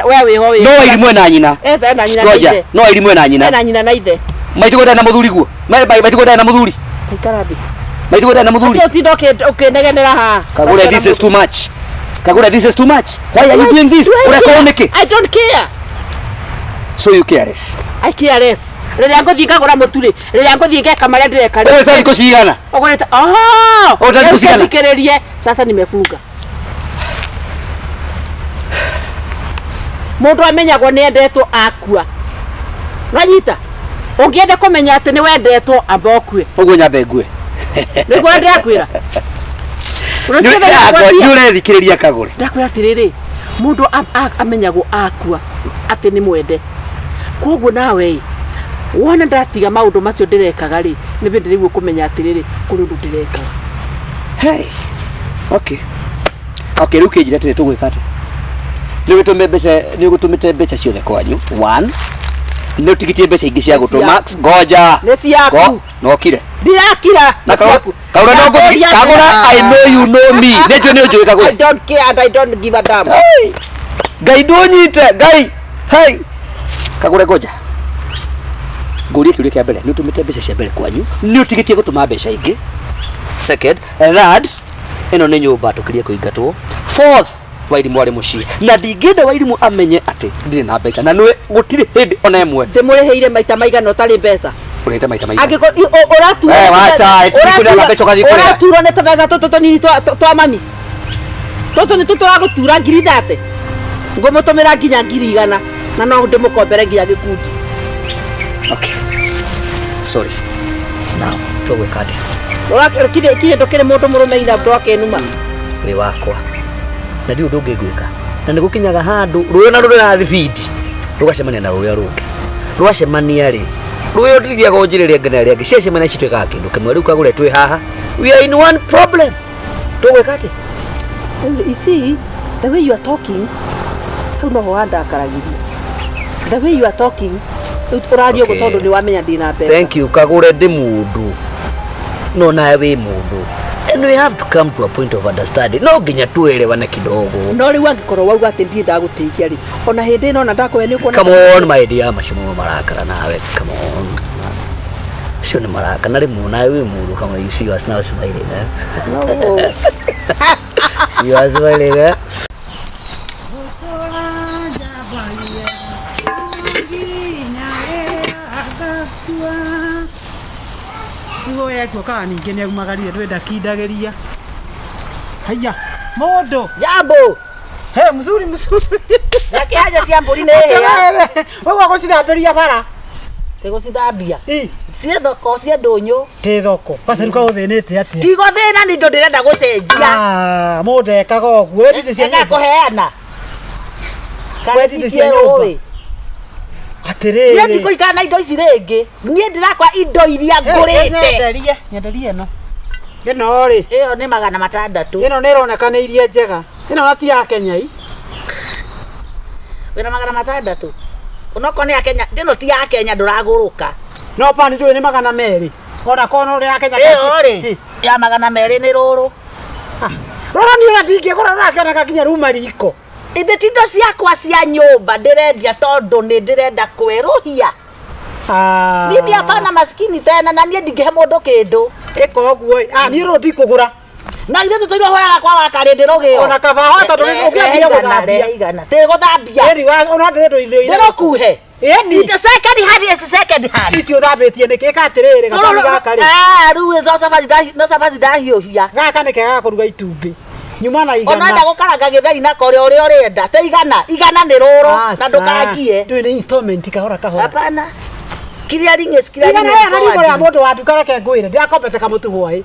We wĩho wĩ. No wairimũ ena nyina. Eza ena nyina na Ngoja, ithe. no wairimũ ena nyina. Ena nyina na ithe. Maitũ ndarĩ na mũthuri guo. Maitũ ndarĩ na mũthuri. Ikara thĩ. Maitũ ndarĩ na mũthuri. Atĩ ũtinda ũkĩnegenera haha. Kagure, this is too much. Kagure, this is too much. Why are you doing this? Do I Ũreka care? ũũ nĩkĩ? I don't care. So you care less. I care less. Rĩrĩa ngũthiĩ ngagũra mũtu rĩ, rĩrĩa ngũthiĩ ngeka marĩa ndĩreka rĩ. Ũgũrĩte thikũ cigana? Ũgũrĩte oh! Ũgũrĩte thikũ cigana? Thikĩrĩrie. Sasa nimefunga. Mũndũ amenyagwo nĩ endetwo akua. Wanyita? Ũngĩenda kũmenya atĩ nĩ wendetwo amba ũkue. Ũguo nyambe ngue. Nĩguo ndĩrakwĩra. Nĩ ũrethikĩrĩria Kagure. Ndakwĩra atĩrĩrĩ, mũndũ amenyagwo akua atĩ nĩ mwende. Koguo nawe ĩ, wona ndatiga maũndũ macio ndĩrekaga rĩ, nĩ hĩndĩ rĩu ũkũmenya atĩrĩrĩ, kũrĩ ũndũ ndĩrekaga. Hey. Okay. Okay, rĩu kĩnjĩre atĩrĩ tũgwĩka atĩa? Nĩ ũgĩtũmĩte mbeca, nĩ ũgĩtũmĩte mbeca ciothe kwanyu. One. Nĩ ũtigĩtie mbeca ingĩ cia gũtũma. Ngoja. Nĩ ciaku. Nokire. Ndirakira. Na Nĩ ciaku. Kagure no ngũthi. Ndakũria Kagure, atĩrĩ- I know you know me. Nĩ njũĩ nĩ ũnjũĩ Kagure. I don't care and I don't give a damn. Hey! Ngai ndũnyite, Ngai. Hey! Kagure ngoja. Ngũrie kĩũria kĩa mbere, nĩ ũtũmĩte mbeca cia mbere kwanyu, nĩ ũtigĩtie gũtũma mbeca ingĩ. Second, third, ĩno nĩ nyũmba tũkirie kũingatwo. Fourth, Wairimũ arĩ mũciĩ na ndingĩenda Wairimũ amenye atĩ ndirĩ na mbeca na nĩwe gũtirĩ hĩndĩ ona ĩmwe Ndĩmũrĩhĩire maita maigana ũtarĩ mbeca. ũrĩte maita maigana. Angĩkorwo ũraturwo Eh, wacha, ĩtikuneana mbeca ũgathiĩ kũrĩa. ũraturwo nĩ tũbeca tũtũ tũnini twa mami. Tũtũ nĩ tũtũragũtura 30,000. Ngũmũtũmĩra nginya 100,000 na no ndĩmũkombere nginya gĩkundi. Okay. Sorry. Now, tũgwĩka atĩa? Ũrakire kĩndũ kĩrĩ mũndũ mũrũme ira ndwakenuma. Wĩ wakwa na ndirĩ ũndũ ũngĩ ngwĩka na nĩ gũkinyaga handũ rũĩ na rũrĩ thibindi rũgacemania na rũrĩa rũngĩ rwacemania rĩ rũĩ rũtithiaga o njĩra ĩrĩa ĩngĩ na ĩrĩa ĩngĩ ciacemania cituĩkaga kĩndũ kĩmwe. Rĩu Kagure twĩ haha We are in one problem. Tũgwĩka atĩa? You see, the way you are talking, hau noho handakaragĩria. The way you are talking, ũraria ũguo Okay. tondũ nĩ wamenya ndĩna mbeca. Thank you. Kagure ndĩ mũndũ no nawe wĩ mũndũ, and we have to come to a point of understanding. No nginya tuelewane kidogo. No rĩu angĩkorwo wauga atĩ ndirĩ ndagũteithia rĩ, ona hĩndĩ ĩno ona ndakũhe nĩ ũkuona. Come on, my dear, macio mo marakara nawe. Come on, acio nĩ marakara na rĩmwe nawe wĩ mũndũ. Come on, you see us now smiling, eh? No. See us smiling, eh? Nguo yekuo kana ningĩ nĩ aumagarire ndwĩ ndakindagĩria. Haiya mũndũ. Jambo. He mzuri mzuri. Ndakĩhanja cia mbũri nĩ hĩa. Ũguo gũcithambĩria bara. Tĩgũcithambia. Ĩ. Ciĩ thoko ciĩ ndũnyũ. Ndĩ thoko gacaru kaũthĩnĩte atĩa? Tigo thĩna nĩ indo ndĩrenda gũcenjia. Ah, mũndũ ekaga ũguo wendete cia Eka nyũmba. kũheana. Kana Wendete cia cikie nyũmba. rũĩ. Niĩ Atĩrĩrĩ. ndikũikara na indo ici rĩngĩ. Niĩ ndĩrakwa indo iria ngũrĩte. Nyenderie, nyenderie ĩno. Ĩno rĩ. Ĩyo nĩ 600. Ĩno nĩ ĩroneka nĩ iria njega. Ĩno na ti ya Kenya i. Wĩna 600. Onokorwo nĩ ya Kenya, ĩno ti ya Kenya ndũragũrũka. No pani ndũĩ nĩ 200. Ona korwo no ya Kenya. Ĩyo rĩ ya 200 nĩ rũrũ. Rora niĩ ona ndingĩgũra rũrakĩoneka nginya ruma riko. Ithe ti indo ciakwa cia nyũmba ndĩrendia tondũ nĩ ndĩrenda kwerũhia. Ah. Mimi hapana maskini tena na niĩ ndingĩhe mũndũ kĩndũ. Ĩka ũguo ĩ. Ah, niĩ rũrũ ndikũgũra. Na ithuĩ tũtũire ũhoyaga kwa wakarĩndĩ rũgĩo. Ona kaba ho tondũ nĩ ũngĩambia gũthambia. Igana. Tĩ gũthambia. Ĩni wa ona ndĩrĩ indo iria. Ndĩrũkuhe. Ĩni. Indo second hand is second hand. Ici ũthambĩtie nĩkĩ? Ĩka atĩrĩrĩ gabani gaka rĩ. Ah, rĩu no cabaci no cabaci ndahiũhia. Gaka nĩ kega ga kũruga itumbĩ. Nyuma na Ona igana. enda gũkaranga gĩtheri nako ũrĩa ũrĩa ũrenda. Te igana, igana nĩ rũrũ na ndũkangie. Ndũĩ nĩ installment kahora kahora. Hapana. Clearing is clearing. Igana is rĩa na riko rĩa forwarding. mũndũ wa nduka reke ngwĩre ndĩrakombete kamũtu hwaĩ.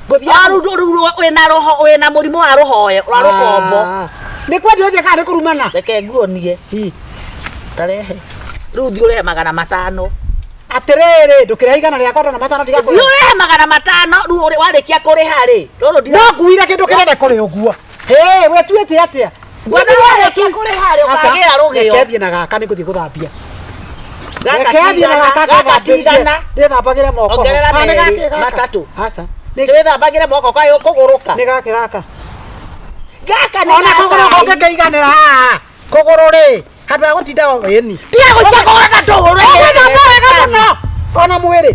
Ngũthiĩ Ah, rĩu rĩu wĩna roho wĩna mũrimũ wa rũhoe wa rũkombo. Ah. Nĩ kwendia ũrĩa kana nĩ kũrumana? Reke nguonie. Hi. Tarehe. Rĩu thiĩ ũrehe 500. Atĩrĩrĩ ndũkĩrehe igana rĩakwa ndona matano Thiĩ ndigakũrĩha. ũrehe 500 rĩu warĩkia kũrĩha rĩ. Rũrũ ndira. No nguire kĩndũ kĩnene kũrĩ ũguo. Hĩ, wetuĩte atĩa? Bwana warĩkia kũrĩha rĩ ũkagĩra rũgĩo. Reke thiĩ na gaka nĩ ngũthiĩ gũthambia. Gaka Reke ti thiĩ na igana, gaka gaka ti igana. Ndĩthambagĩre moko. Ongerera Ah, nĩ merĩ, gakĩ gaka. matatũ. Aca. Nĩ Twĩthambagĩre moko kwa kũgũrũka. nĩ gakĩ gaka. Gaka nĩ Ona ga kũgũrũ cai. kũngĩkĩiganĩra haha. Kũgũrũ rĩ, handũ ha gũtinda ĩni. Tiga gũikia kũgũrũ na ndũgũrũ. Ũgũthamba wega mũno. Ona mwĩrĩ.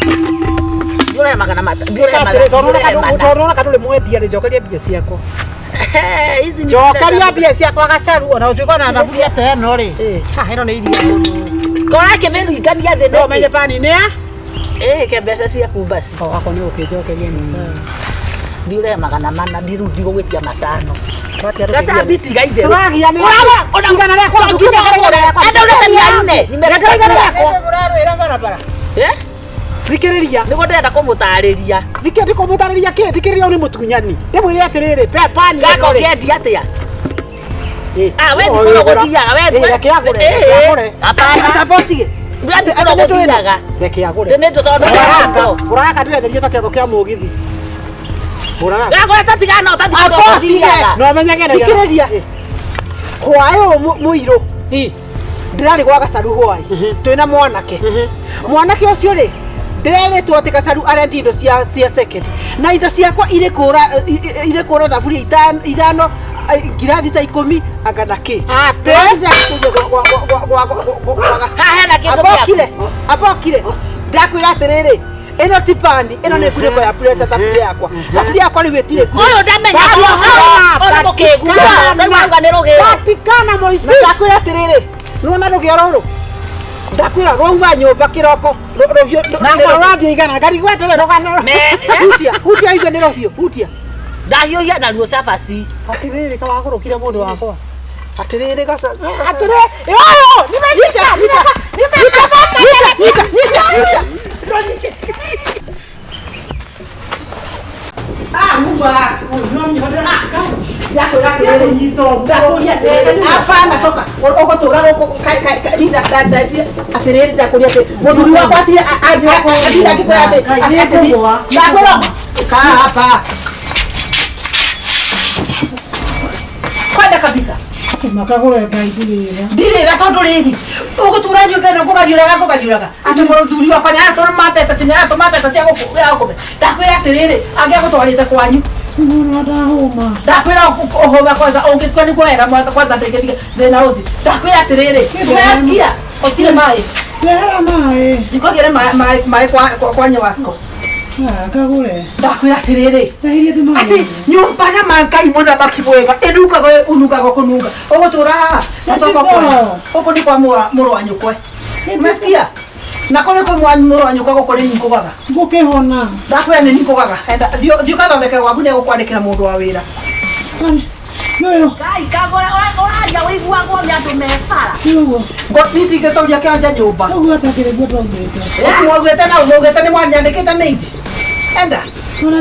Thiĩ ũrehe magana matano. Thiĩ ũrehe Ĩka magana. atĩrĩ, tondũ Thiĩ ũrehe mana. tondũ nona ndũrĩ mwendia rĩ, njokeria mbia ciakwa. Ici nĩ Njokeria mbia ciakwa gacaru ona ũtuĩka ona thaburia ta ĩno rĩ. Ĩ. Ah, ĩno nĩ iria. Kora kĩmĩringania thĩ No ũmenye nĩkĩ? pani nĩ ya? Ĩhĩke mbeca ciaku basi. O wako nĩ ũkĩnjokeria nĩ sawa. Thiĩ ũrehe 400 thiĩ rĩu ndigũgwĩtia matano. Twatia Gacabi tiga itherũ. Tũragianĩra. Ũrawa- ona- Igana rĩakwa to nginya ũgũre. Enda ũrete 400. Nengera igana rĩakwa. Mũrarũĩra barabara. Eh? Thikĩrĩria. Nĩguo ndĩrenda kũmũtarĩria. Thikĩ ndikũmũtarĩria kĩ? Thikĩrĩria ũyũ nĩ mũtunyani. Ndĩmwĩre atĩrĩrĩ, pe pani Gaka ĩno rĩ. ũngĩendia atĩa? Ĩ, Ah, we no thikũ ũgũra. gũthiaga, we Ĩ, reke agũre, Eh, reke eh. agũre. Hapana. Tamba ũtige. We thikũ gũthiaga. Reke agũre. Ndĩ nĩ tondũ Gũraga, gũraga ndĩrenderio ta kĩongo kĩa mũgithi. Gũraga. Gagũra tatigana ũtathikũ Amba ũtige. gũthiaga. No menyage na igana. Thikĩrĩria. Hwaĩ ũyũ mũirũ. Ndĩrarĩ gwa gacaru hwaĩ. Twĩna mwanake. Mwanake ũcio rĩ, ndĩrerĩtwo atĩ gacaru arendia indo cia second. Na indo ciakwa irĩ kũra irĩ kũra thaburia ithano, ngirathi ta 10 anga na kĩ. Atĩ? Haha hena kĩndũ gĩaku. Abokire, abokire. Ndakwĩra atĩrĩrĩ, ĩno ti pani, ĩno nĩ ngunĩko ya pressure thaburia yakwa. Thaburia yakwa rĩu ĩtirĩ kuo. Ũyũ ndamenya ũyũ nĩ mũkĩgu. Rĩu auga nĩ rũgĩo. Vatikana mũici. Na ndakwĩra atĩrĩrĩ, nĩwona rũgĩo rũrũ? Ndakwĩra rwauma nyũmba kĩroko, rũhiũ Na rũrathiĩ igana, ngarigwo atĩrĩ rũgano. hutia, hutia igue nĩ rũhiũ, hutia. Ndahiũhia naruo cabaci. Atĩrĩrĩ kawagũrũkire mũndũ wakwa. Atĩrĩrĩ gaca. Atĩrĩ, ĩyo, nimenyita, Nyita, nimenyita. nyita, nyita, nyita, nyita. Ah, mumba. Ndakwĩra atĩrĩrĩ, ndakũria atĩrĩrĩ, hapana toka. Ũgũtũra gũkũ atĩrĩrĩ, ndakũria atĩrĩrĩ, mũthuri wakwa atire atire angĩkwĩra atĩ atĩ ndakwĩra kaa hapa. Kwenda kabisa. Makagũre Ngai ndirĩra. Ndirĩra tondũ rĩrĩ ũgũtũra nyũmba ĩno ngũgariũraga ngũgariũraga atĩ mũthuri wakwa nĩ aratũma mbeca ti nĩ aratũma mbeca cia gũkũme. Ndakwĩra atĩrĩrĩ, angĩagũtwarĩte kwanyu. Mũno ndahũma. Ndakwĩra ũhũma kwanza ũngĩkua nĩguo wega kwanza ndĩngĩtiga thĩna ũthi. Ndakwĩra atĩrĩrĩ, unasikia ũtirĩ maĩ. Rehera maĩ. Ndikũgĩre maĩ kwa Nyewasco. Kagũre. Ndakwĩra atĩrĩrĩ, Rehirie tu maĩ. atĩ nyũmba na mangai mũthamaki mwega ĩnungaga ũnungaga kũnunga ũgũtũra haha gacoka kwanyu gũkũ nĩ kwa mũrũ wa nyũkwe. Umesikia? Na kũrĩ kwa mũrũ wa nyũkwa gũkũ nĩ nikũgaga. Ngũkĩhona. Ndakwĩra nĩ nikũgaga. Enda thiĩ ũgathondeke gwaku nĩ egũkwandĩkĩra mũndũ wa wĩra. Nĩũyũ. Ngai kagũre ũraria ũiguagwo nĩ andũ me bara. Nĩũguo. Niĩ ndingĩtũria kĩanja nyũmba. Ũguo atakĩrĩ guo twaugĩte. Mwaugĩte na mwaugĩte nĩ mwanyandĩkĩte maid. Enda. Ona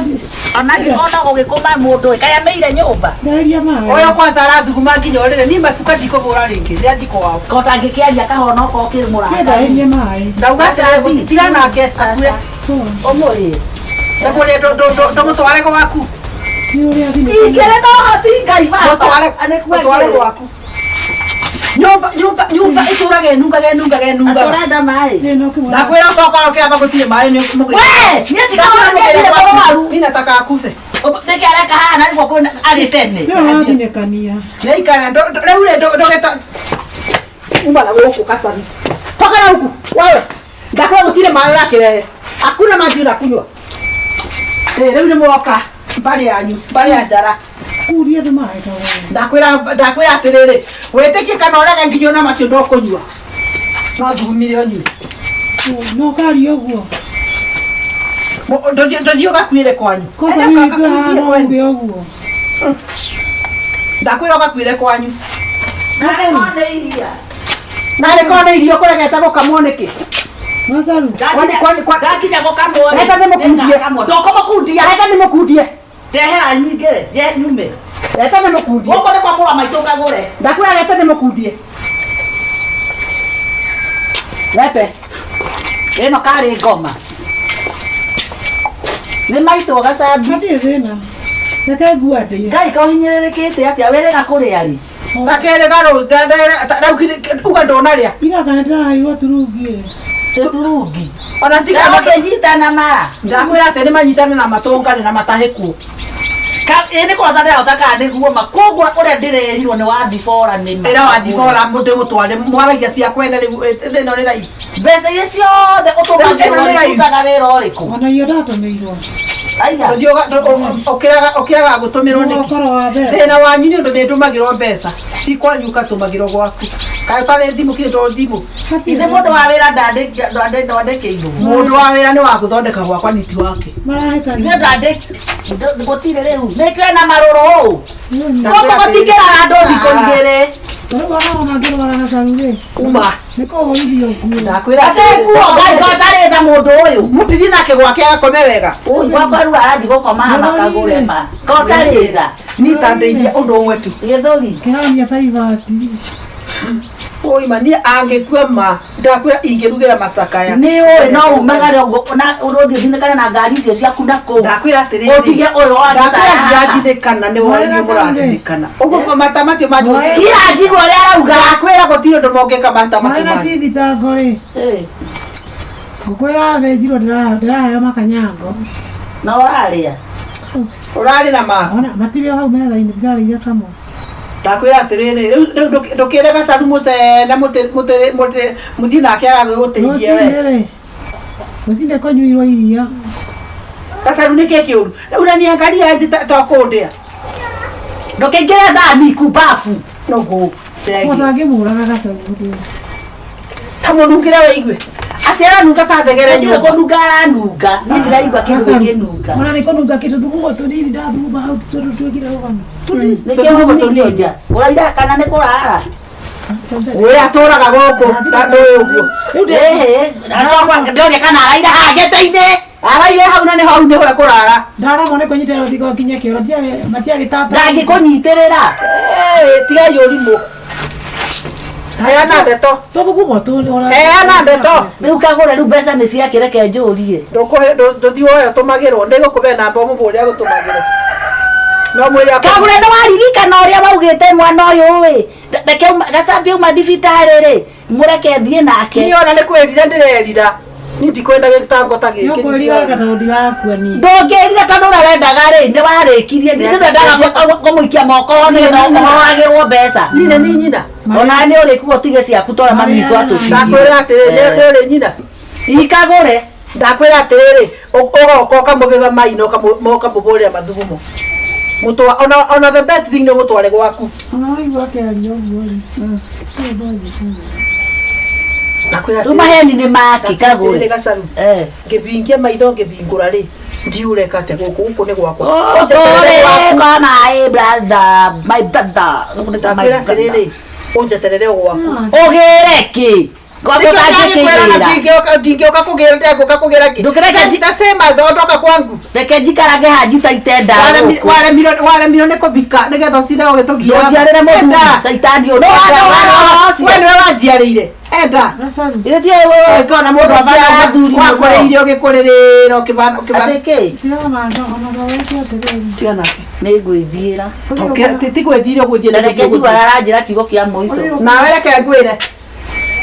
ona gũgĩkũma mũndũ ĩ kaĩ ameire nyũmba. Ndeheria maĩ. Ũyũ kwanza arathuguma nginya ũrĩrĩ niĩ macuka ndikũhũra rĩngĩ nĩ athiĩ kwao. Ko tangĩkĩaria kahonoka ũkĩrĩ mũrata. Ndeherie maĩ. Ndauga atĩrĩrĩ tiga nake akue. Ũmũrĩe. Ndamũrĩe ndũmũtware gwaku. Nĩ ũrĩa athiĩ. Ingĩrĩ na ũhoti Ngai baba. Mũtware gwaku. Nyũmba nyũmba nyũmba ĩtũraga ĩnungaga ĩnungaga ĩnungaga. Ũrenda maĩ. Ndakwĩra ũcoka ũkĩamba gũtirĩ maĩ nĩ mũgĩ. We, niĩ ndikaona nĩ mũrwaru. Mimi nataka akufe. Nĩkĩ areka haha na nĩguo kwĩna arĩ tene. Nĩwe wathinĩkania. Nĩikara rĩu rĩ ndũgeta uma na gũkũ kacabi. Toka na huku wewe. Ndakwĩra gũtirĩ maĩ ũrakĩrehe. Hakuna maji unakunywa. Rĩu nĩ mwoka mbarĩ yanyu mbarĩ ya njara. Kuria tu maĩ kagũre. Ndakwĩra ndakwĩra atĩrĩrĩ wĩtĩkie kana ũrege nginya ona macio ndũkũnyua. No thugumire ũnyue. No karia ũguo. Ndũthiĩ ũgakuĩre kwanyu. Kwanza Enda mimi kwa ũgakuithie hana kwanyu. uge ũguo. Ndakwĩra ũgakuĩre kwanyu. Nĩ iria. Narĩ korwo nĩ irio kũregete gũkamwo nĩkĩ? Macaru. Ndakinya gũkamwo rĩ. Reka ndĩmũkundie. Ndũkũmũkundia. Reka ndĩmũkundie. Ndehera nyingĩ rĩ, nyume. Reta ndĩmũkundie. Gũkũ nĩ kwa mũrũ wa maitũ ũkagũre. Ndakwĩra reta ndĩmũkundie. Rete. Ĩno karĩ ngoma. Nĩ maitũ gacambi. Hatirĩ thĩna. Reke ngua ndĩe. Ngai kauhinyĩrĩrĩkĩte atĩa wĩrĩga kũrĩa rĩ? Gakerĩ garũ rĩu uga ndũnarĩa. Ira kana ndĩraheirwo turungi ĩ. Tũturungi. Ona tiga Ndagũkĩnyitana mara. Ndakwĩra atĩ nĩmanyitane na matũngane na matahĩkwo. Ĩ nĩ kwanza ndĩrahota kana nĩguo ma koguo ũrĩa ndĩrerirwo nĩ wa thibora nĩ ma. Ĩra wa thibora ndĩmũtware mwaragia cia kwene rĩu ĩno nĩ live. Mbeca iria ciothe ũtũmagĩrwo cirutaga wĩra ũrĩkũ? Ona iyo ndatũmĩirwo. Aiga. Ũkĩaga gũtũmĩrwo nĩkĩ? Ũkoro wa mbeca. Thĩna wanyu nĩ ũndũ nĩndũmagĩrwo mbeca. Ti kwanyu ũgatũmagĩrwo gwaku. Kaĩ ũtarĩ thimũ kĩrĩ to thimũ. Ithe mũndũ wa wĩra ndandĩkĩirwo. Mũndũ wa wĩra nĩ wa gũthondeka gwakwa nĩ ti wake. Marahĩtania. Ithe ndandĩki gũtirĩ rĩu. Nĩkĩo ena marũrũ ũũ. Gũkũ gũtingĩrara andũ thikũ igĩrĩ. Rĩu ona ngĩrwara gacaru rĩ. Uma. Nĩ kũhũrithio nguo. Ndakwĩra Ate nguo Ngai ko ũtarĩ tha mũndũ ũyũ. Mũtithiĩ nake gwake agakome wega. Ũyũ gwakwa rĩu arathiĩ gũkoma haha makagũre ma. Ko ũtarĩ tha. Niĩ ta ndeithia ũndũ ũmwe tu. Gĩthũri. Kĩhonia ta ibati. Oi ma niĩ angĩkua ma ndakwĩra ingĩrugĩra macakaya. Nĩ ũĩ no umagare ũguo na ũrũthiĩ ũthinĩkane na ngari icio ciaku na kũu. Ndakwĩra atĩrĩrĩ. Ũtige ũyũ wa Ndakwĩra gĩcaya haha. ndirathinĩkana nĩ wanyu mũrathinĩkana. Ũguo mata macio manyu. Kira njigua ũrĩa arauga. Ndakwĩra gũtirĩ ũndũ mongĩka mata macio Maĩ na manyu. tithitango rĩ. Ngũkwĩra thĩnjirwo ndĩraheo makanyango. Na ũrarĩa. Ũrarĩ na ma. Ona matirĩ o hau metha-inĩ ndirarĩire kamwe. Ndakwĩra atĩrĩrĩ rĩu ndũkĩre gacaru mũcene mũthiĩ nake agagũteithia we. Rũcinĩ rĩ. Rũcinĩ kũnyuirwo iria. Gacaru nĩkĩ kĩũru? Rĩu na niangaria nji to kũndĩa. Ndũkĩingĩre thani kumbabu. Nũgũ. Mũndũ angĩmũraga gacaru ũndũ. Ta mũnungĩre wĩigue. Atĩ aranunga ta thegere Gũtirĩ nyũmba. kũnunga aranunga. Niĩ ndiraigua kĩndũ gĩkĩnunga. Ona nĩ kũnunga kĩndũ thugumo tũnini ndathuguma hau tondũ twĩkire rũgano. Nĩkĩo ũmithio nja. Ũraira kana nĩ kũrara. Ũrĩa atũraga gũkũ na ndũĩ ũguo. Ĩhĩ, ndĩroria kana araire haha gĩtĩ-inĩ. Araire hau na nĩ hau nĩho ekũrara. Ndaremwo nĩ kũnyitĩrĩra rũthingo nginye kĩoro matiagĩtata. Ndangĩkũnyitĩrĩra. Eh, tigai ũrimũ. Heana ndeto. Tũthugumo tũ. Heana ndeto. Rĩu kagũre rĩu mbeca nĩ ciake reke njũrie. Ndũkũhe ndũthiĩ woe ũtũmagĩrwo. Nĩngũkũhe namba ũmũbũre agũtũmagĩre. No mwĩre akũ- Kagũre nĩ waririkana ũrĩa waugĩte mwana ũyũ ĩ. Reke gacambie uma thibitarĩ rĩ, mũreke thiĩ nake. Niĩ ona nĩ kwĩrira ndĩrerira. Niĩ ndikwenda gĩtango ta gĩkĩ. Nĩũkwĩrira tondũ ndirakua niĩ. Ndũngĩrira tondũ ũrĩa wendaga rĩ, nĩ warĩkirie. Githĩ ndwendaga kũmũikia moko nĩgetha ũhoagĩrwo mbeca. Niĩ nĩ niĩ nyina. Ona nĩ ũrĩkua ũtige ciaku ta ũrĩa mami witũ atũtigire. Ndakwĩra atĩrĩrĩ, nĩ ũrĩ nyina. Ikagũre. Ndakwĩra atĩrĩrĩ, ũgoka ũkamũbĩba mai na ũkamũbũrĩra mathugumo. Mũtwa ona the best thing nĩ ũmũtware gwaku. Ona waigua akĩaria ũguo rĩ. Ndakwĩra Rĩu maheni nĩ make atĩrĩrĩ kagũre. gacaru. Eh. Ngĩbingia maitho ngĩbingũra rĩ, ndiureka atĩa gũkũ gũkũ nĩ gwakwa. Ũnjeterere Ũtũre gwaku. kwa my brother, my brother. My Ndakwĩra brother. atĩrĩrĩ, ũnjeterere o gwaku. Ũgĩre kĩ? Gwaku Ndingĩkwĩra na ũtangĩkĩgĩra. ndingĩũka kũgĩra ndegũka kũgĩra kĩ. Ndũkĩreke The same as ondoka kwangu. Reke njikarage haha njitaite nda gũkũ. Waremirwo nĩ kũbika nĩgetha ũcinde ũgĩtũgia. Ndũnjiarĩre mũthuri, caitani ũyũ. No We nĩwe wanjiarĩire. Enda. Gacaru. Ũngĩona mũndũ wakũrĩire ũgĩkũrĩrĩra ũkĩbana ũkĩbana. Atĩ kĩ? Ndirona ona ndawĩke atĩrĩrĩ. Tiga nake. Nĩ ngwĩthiĩra. Ti gwĩthire ũgwĩthiĩ Na reke njigue aranjĩra kiugo kĩa mũico. Nawe reke ngwĩre.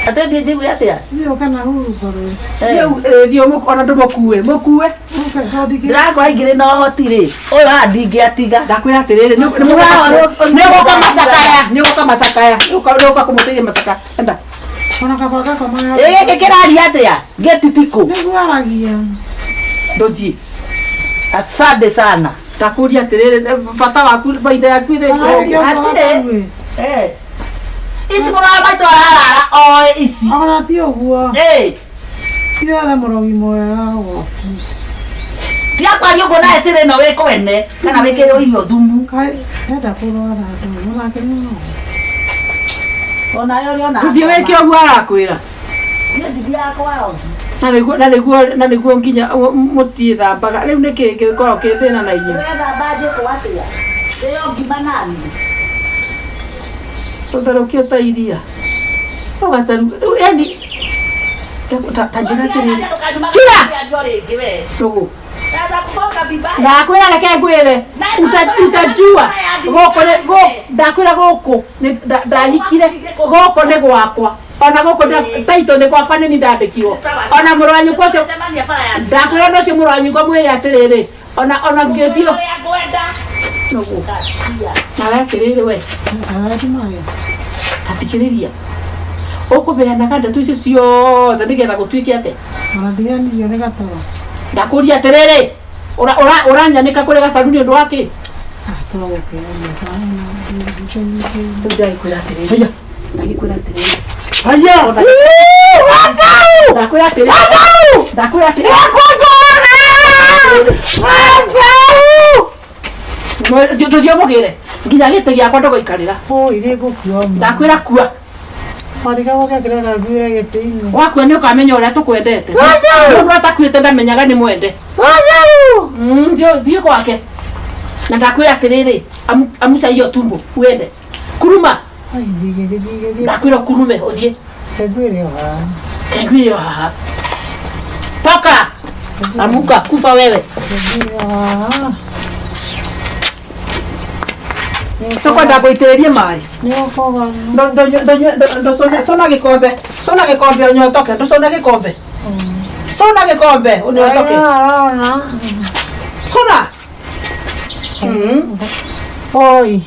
Atĩ thiĩ njigue atĩa? Thiĩ ũke na huruko rĩ. Eh. Thiĩ ona ndũmũkue. Mũkue. Ũke tondũ Ndĩrakora ingĩrĩ na ũhoti rĩ, ũyũ haha ndingĩatiga. Ndakwĩra atĩrĩrĩ, nĩ ũgũka macakaya, nĩ ũgũka macakaya, nĩ ũgũka kũmũteithia macakaya. Enda. Ona kaba gakomaga. Ĩ gĩkĩ kĩraria atĩa? Gĩtitikũ. Nĩguo aragia. Ndũthiĩ. Asante sana. Ndakũria atĩrĩrĩ, bata waku baida yaku ĩrĩ Aragia ũguo Gacaru ĩ. Eh. Ici mũrũ wa maitũ ararara oe ici. Ona ti ũguo. Eh. Ti othe mũrogi mwega ũguo. Tiga kwaria ũguo nawe cĩrĩ ĩno wĩ kwene kana wĩkĩrĩrwo irio thumu. Kaĩ enda kũrwara andũ onake nĩ no. Onawe ũrĩ ona. Ndũthiĩ wĩke ũguo arakwĩra. Niĩ ndithiaga kwao. Na nĩguo nginya mũtiĩthambaga. Rĩu nĩkĩ gĩkoragwo kĩ thĩna na inyuĩ? Ũrethamba njĩkũ atĩa? Ndĩo ngima nani? Ũtherũkio ta iria. No gacaru, yani ta njĩra atĩrĩrĩ. Kira! Ndũgũ. Ndakwĩra reke ngwĩre. Utajua gũkũ nĩ ndakwĩra gũkũ nĩ ndahikire gũkũ nĩ gwakwa. Ona gũkũ taitũ nĩ gwakwa nĩ niĩ ndandĩkirwo. Ona mũrũ wa nyũkwa ũcio ndakwĩra no ũcio mũrũ wa nyũkwa mwĩre atĩrĩrĩ ona ngĩthiĩ nũgũ. Nawe atĩrĩrĩ we Arati maĩ. ta thikĩrĩria. Ũkũbeanaga ndeto icio ciothe nĩgetha gũtuĩke atĩa? Ona ndiganirio nĩ gatoro. Ndakũria atĩrĩrĩ ũranyanĩka kũrĩ gacaru nĩ ũndũ wa kĩ? Rĩu ndagĩkwĩra atĩrĩrĩ. Haya. Ndagĩkwĩra atĩrĩrĩ. Haya. Gacaru! Ndakwĩra atĩrĩrĩ. Gacaru! Ndakwĩra atĩrĩrĩ. Gacaru! Ndũthiĩ ũmũgĩre nginya gĩtĩ gĩakwa ndũgũikarĩra. Oi nĩ ngũkua. Ndakwĩra kua. Warigagwo gĩakĩrenda nguire gĩtĩ-inĩ. Wakua nĩ ũkamenya ũrĩa tũkwendete. Mũndũ atakuĩte ndamenyaga nĩ mwende. Thiĩ gwake. Na ndakwĩra atĩrĩrĩ, amuca hiyo tumbo uende. Kuruma. Ai ndigĩgĩthiĩ. Ndakwĩra ũkurume ũthiĩ. Ngwĩre o haha. Ngwĩre o haha. Toka. Amuka kufa wewe. Ngwĩre o haha. Tũkwenda ngũitĩrĩrie maĩ. Nĩ ũkoga. Cũna gĩkombe. Cũna gĩkombe ũnyotoke. Ndũcũne gĩkombe. Cũna gĩkombe ũnyotoke. Arona. Cũna. Oi.